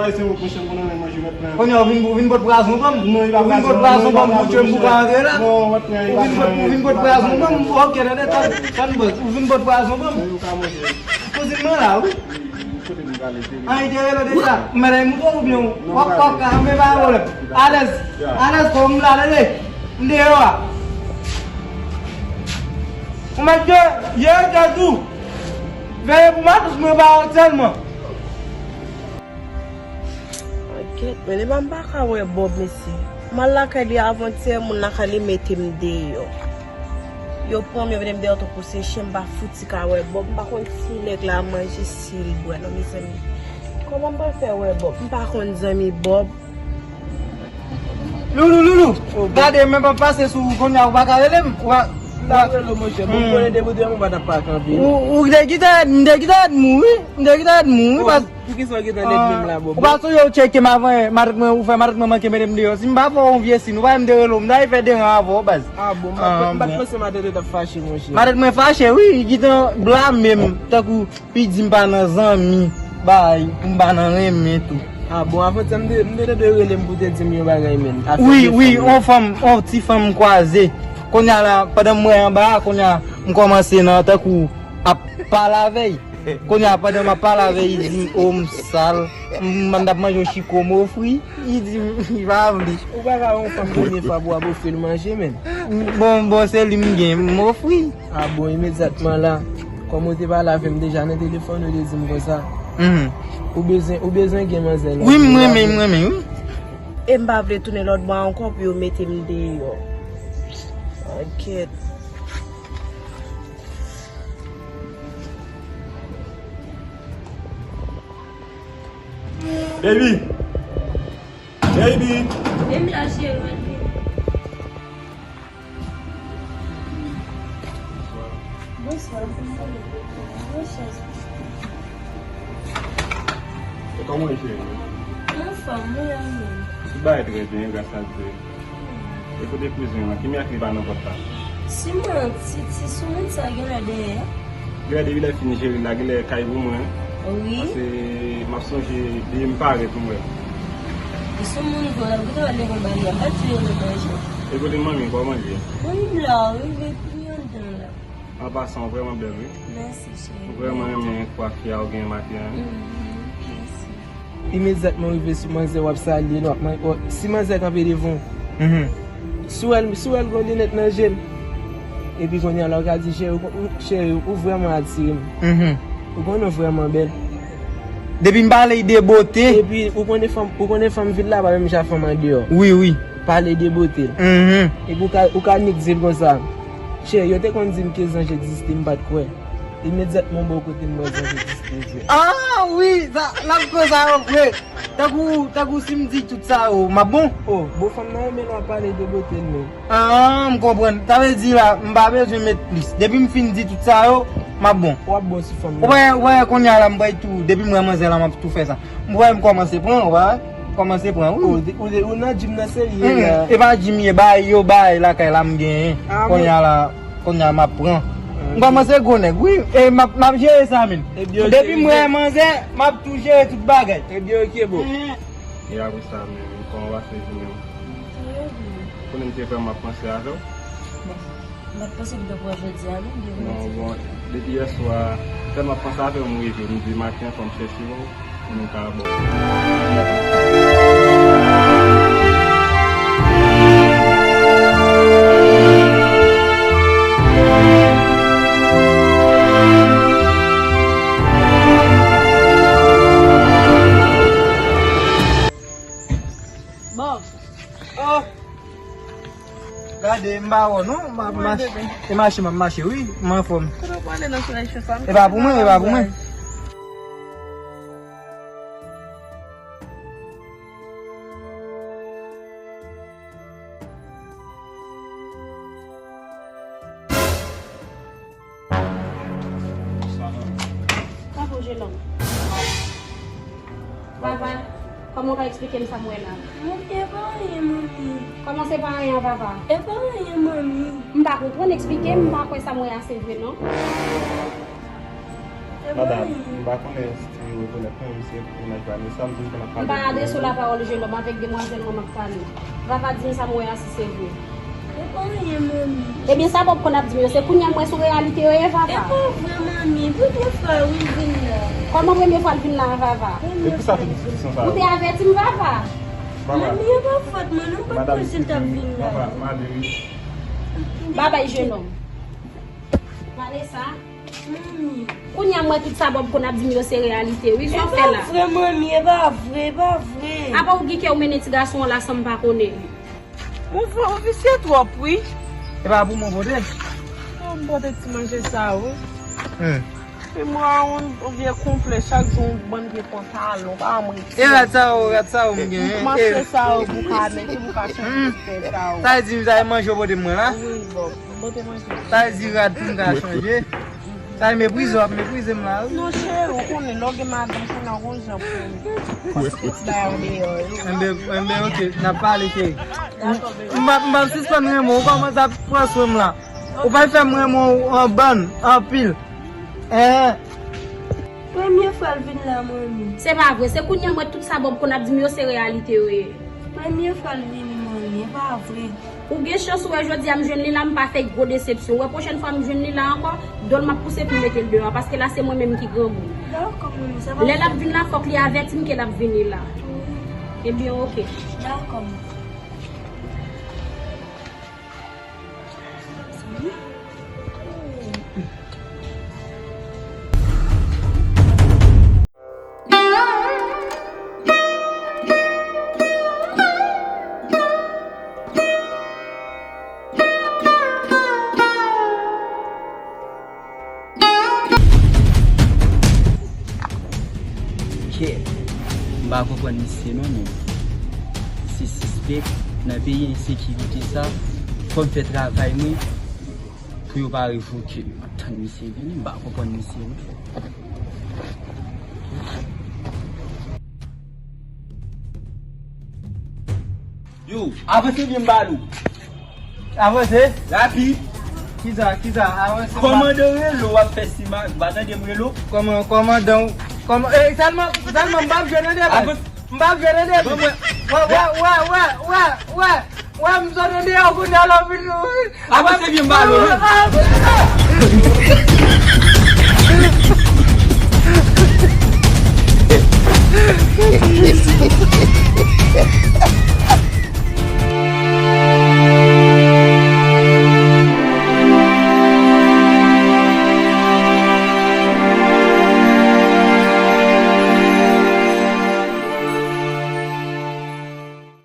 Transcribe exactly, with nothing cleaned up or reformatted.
Se ou, monchè, m konn renmen manje, mèt pran. Kounye a, ou vin, ou vin pot pwason ban m? Non, li pa pwason. Ou vin pot pwason ban m pou tchwe m pou pa antre la? Non, mèt pran, li pa pran. Ou vin pot, ou vin pot pwason ban m? Ok, tande, tann, tann, bòs. Ou vin pot pwason ban m? Wi, ou ka manje. Kouzin mwen la, wi. Wi, kote nou prale, se li. An, li te rele deja. M mèt al moutre w oubyen w ap, w ap ka, men pa gen pwoblèm. Alèz. Alèz, kòm m la, tande. M deyò a. Ou mèt de, ye, de tou. Veye pou matris mwen pa sèlman. Gèt, men epa m pa ka wè Bob, mesye. M al lakay li avantyè, moun lakay li mete m deyò. Yo pran m, yo mete m deyò tankou se chen, m pa fouti ka wè Bob. M pa konn si nèg la manje, si l bwè non, mezanmi. Kòman m pral fè wè Bob? M pa konn zanmi Bob. Loulou, Loulou, gade, men pa pase sou ou kounye a, ou pa ka rele m. Ou pa, m ap rele w, monchè, bon, m konnen depi w te wè m, ou pa t ap pa kanpe. Ou, ou te gentan, m te gentan mouri, m te gentan mouri, pas- Poukisa w gentan lènmi m la, Bobo? Ou pa sonje ou tcheke m avan, matant mwen, ou fè matant mwen manke mete m deyò. Si m pa fè w yon vye siy, ou pa wè m te rele w, m ta fè deran avè w, baz. Ah bon, m pa t, m pa t panse matant ou t ap fache, monchè. Matant mwen fache, wi, li gentan blame m, tankou li di m pa nan zanmi, bay, pou m pa nan renmen tou. Ah bon, avantyè m te, m te tande w rele m pou w te di m yon bagay, menn. Wi, wi, yon fanm, yon ti fanm m kwaze. Kounye a la, pandan m wè anba a, kounye a, m kòmanse nan, tankou, ap pale avè l. Kounye a, pandan m ap pale avè l, li di m, "O, m sal." M, m t ap manje yon chiko, m ofri. Li di m, li pa vle. Ou pa ka wè yon fanm premye fwa pou w ap ofri l manje, menn. Bon, bon, se li m gen, m ofri. Ah bon, imedyatman la, kòm ou te pale avè m deja nan telefòn, ou te di m konsa. Mhm. Ou bezwen, ou bezwen gen manzè la. Wi, m renmen, m renmen, wi. E m pa vle tounen lòt bò a ankò pou yo mete m deyò. Ankèt. Baby! Baby! Vin la, cheri, vin. Bonswa. Bonswa. E kòman w ye, cheri? Anfòm, wi, anfòm. Tout bagay trè byen, gras a Dye. E kote kouzin w lan? Ki mirak li pa nan pòt la? Siman, ti, ti soumoun sa genlè dèyè. Genlè depi lè fini jere la, genlè kay pou mwen. Wi. Paske m ap sonje, depi m pare pou m wè. Ti soumoun gwo la, gouda wè leve bali a, pa touye nan manje. E kote manmi, kòman l ye? Manmi m la, wi, li anndan la. An pasan, w vrèman bèl, wi. Mèsi, cheri. M vrèman renmen kwafi a ou gen maten an. Mhm, mèsi. Imedyatman w rive sou manzè, w ap salye l, w ap man-, w, si manzè kanpe devan w, mhm, si w wè l, si w wè l gen linèt nan je l, epi kounye a la, w ka di, "Cheri, ou, cheri, ou vrèman atire m." Mhm. Ou konnen w vrèman bèl. Depi m pale de bote. Epi, ou konnen fanm, ou konnen fanm vil la pa menm jan fanm andeyò. Wi, wi. Pale de bote l. Mhm. Epi ou ka, ou ka nik di l konsa, "Cheri, yo te konn di m ke zanj egziste, m pa t kwè." Imedyatman, bò kote m wè zanj egziste vre. Ah, wi, sa, l ap koz sa yo vre. Tankou, tankou si m di tout sa yo, m ap bon? Oh, bon, fanm nan renmen lè w ap pale de bote l, menm. Ah, m konprann. Sa vle di la, m pa bezwen met plis. Depi m fin di tout sa yo, m ap bon. W ap bon sou fanm nan. Ou wè, ou wè, kounye a la, m pral tou, depi m wè manzè la, m ap tou fè sa. M wè m kòmanse pran, ou pa wè? M kòmanse pran, wi. Ou, ou, ou nan gym nan serye la. E pa gym ye, bay yo, bay lakay la m genyen. Ah, kounye a la, kounye a m ap pran. Ah, m kòmanse gwo nèg, wi. E m ap, m ap jere sa, menn. Depi m wè manzè, m ap tou jere tout bagay. Ebyen, ok, bro. E apre sa, menm, kòman w pase jounen w? Trè byen. Konnen m te vrèman ap panse avè w. Bon, m pa t panse m te pran jodi a, non, devan. Non, bon, depi yè swa, tèlman ap panse avè w, m reve, m di maten an, fò m chèche w, pou nou ka bon. Bon. Oh! Gade, m pa wè w non, m ap mache. E mache, m ap mache, wi, m anfòm. Kote w prale nan solèy cho sa? E pa pou mwen, e pa pou mwen. Bravo, jenòm. Papa, kòman w ka eksplike m sa m wè la? Manmi, e pa anyen, manmi. Kòman se pa anyen an, papa? E pa anyen, manmi. M pa konprann, eksplike m, m pa kwè sa m wè a se vre, non. Madanm, m pa konnen si w rekonèt mwen, m se mennaj Vanessa, m toujou konn ap pale. M pa adrese w lapawòl, jenòm, avèk demwazèl mwen m ap pale. Vava di m sa m wè a si se vre. E pa anyen, manmi. Ebyen, sa Bòb konn ap di m yo, se kounye a m wè sou reyalite yo ye, Vava. E pa vre, manmi. Premye fwa, wi, l vin la. Kòman premye fwa l vin la, Vava? E pou sa tout diskisyon sa yo? Ou te avèti m, Vava. Vava. Manmi, e pa fòt mwen, non, m pa t panse l t ap vin la. Vava, m ale, wi. Babay, jenòm. Vanessa. Manmi. Kounye a m wè tout sa Bòb konn ap di m yo se reyalite, wi. Sa w fè la? E pa vre, manmi, e pa vre, e pa vre. Apa w gen kè w mennen ti gason an la san m pa konnen? Ou, ou visye twòp, wi. E pa pou mwen pote? Non, m pote ti manje sa, wi. Hmm. E mwen, yon, yon vye konplè, chak jou yon bann vye pantalon, pa mwen. E rad sa yo, rad sa yo m genyen. M kòmanse sa yo pou ka mete, pou ka chanje ti pè sa yo. Sa vle di, sa e manje w pote mwen la? Wi, Bòb. Sa vle di rad pou m ka chanje. Sa e meprize w ap meprize m la, wi. Non, cheri, ou konnen, lè w gen madanm, konnen w gon jan pou paske ti bagay an deyò yo. Enben, enben, oke, n ap pale, cheri. M p ap, m p ap sispann renmen w, ou kòmanse ap pran swen m la. Ou pral fè m renmen w an bann, anpil. Enhen. Premye fwa l vin la, manmi. Se pa vre, se kounye a m wè tout sa Bòb konn ap di m yo se reyalite yo ye. Premye fwa l vini, manmi, e pa vre. Ou gen chans ou wè jodi a m jwenn li la, m pa fè gwo desepsyon. Ou wè pwochèn fwa m jwenn li la ankò, do l m ap pouse pou m mete l deyò, paske la se mwen menm ki grangou. Dakò, manmi, sa pa. Lè l ap vin la, fòk li avèti m ke l ap vini la. Wi. Ebyen, oke. Dakò, manmi. Kèt, m pa konprann misye non, men misye sispèk. Nan peyi ensekirite sa, fò m fè travay mwen pou yo pa revoke m. M ap tann misye vini, m pa konprann misye non. Yo, avanse byen m ba nou. Avanse? Rapid. Kisa, kisa, avanse m ba. Kòmandan rele w ap fè simak, m pa tande m rele w. Kòman, kòmandan, kòman, eh, sèlman, sèlman m p ap jwe nan deba. Avanse. M p ap jwe nan deba. Wè, wè, wè, wè, wè, wè, wè, m sot andeyò kounye a la, vin. Avanse byen m ba nou, wi.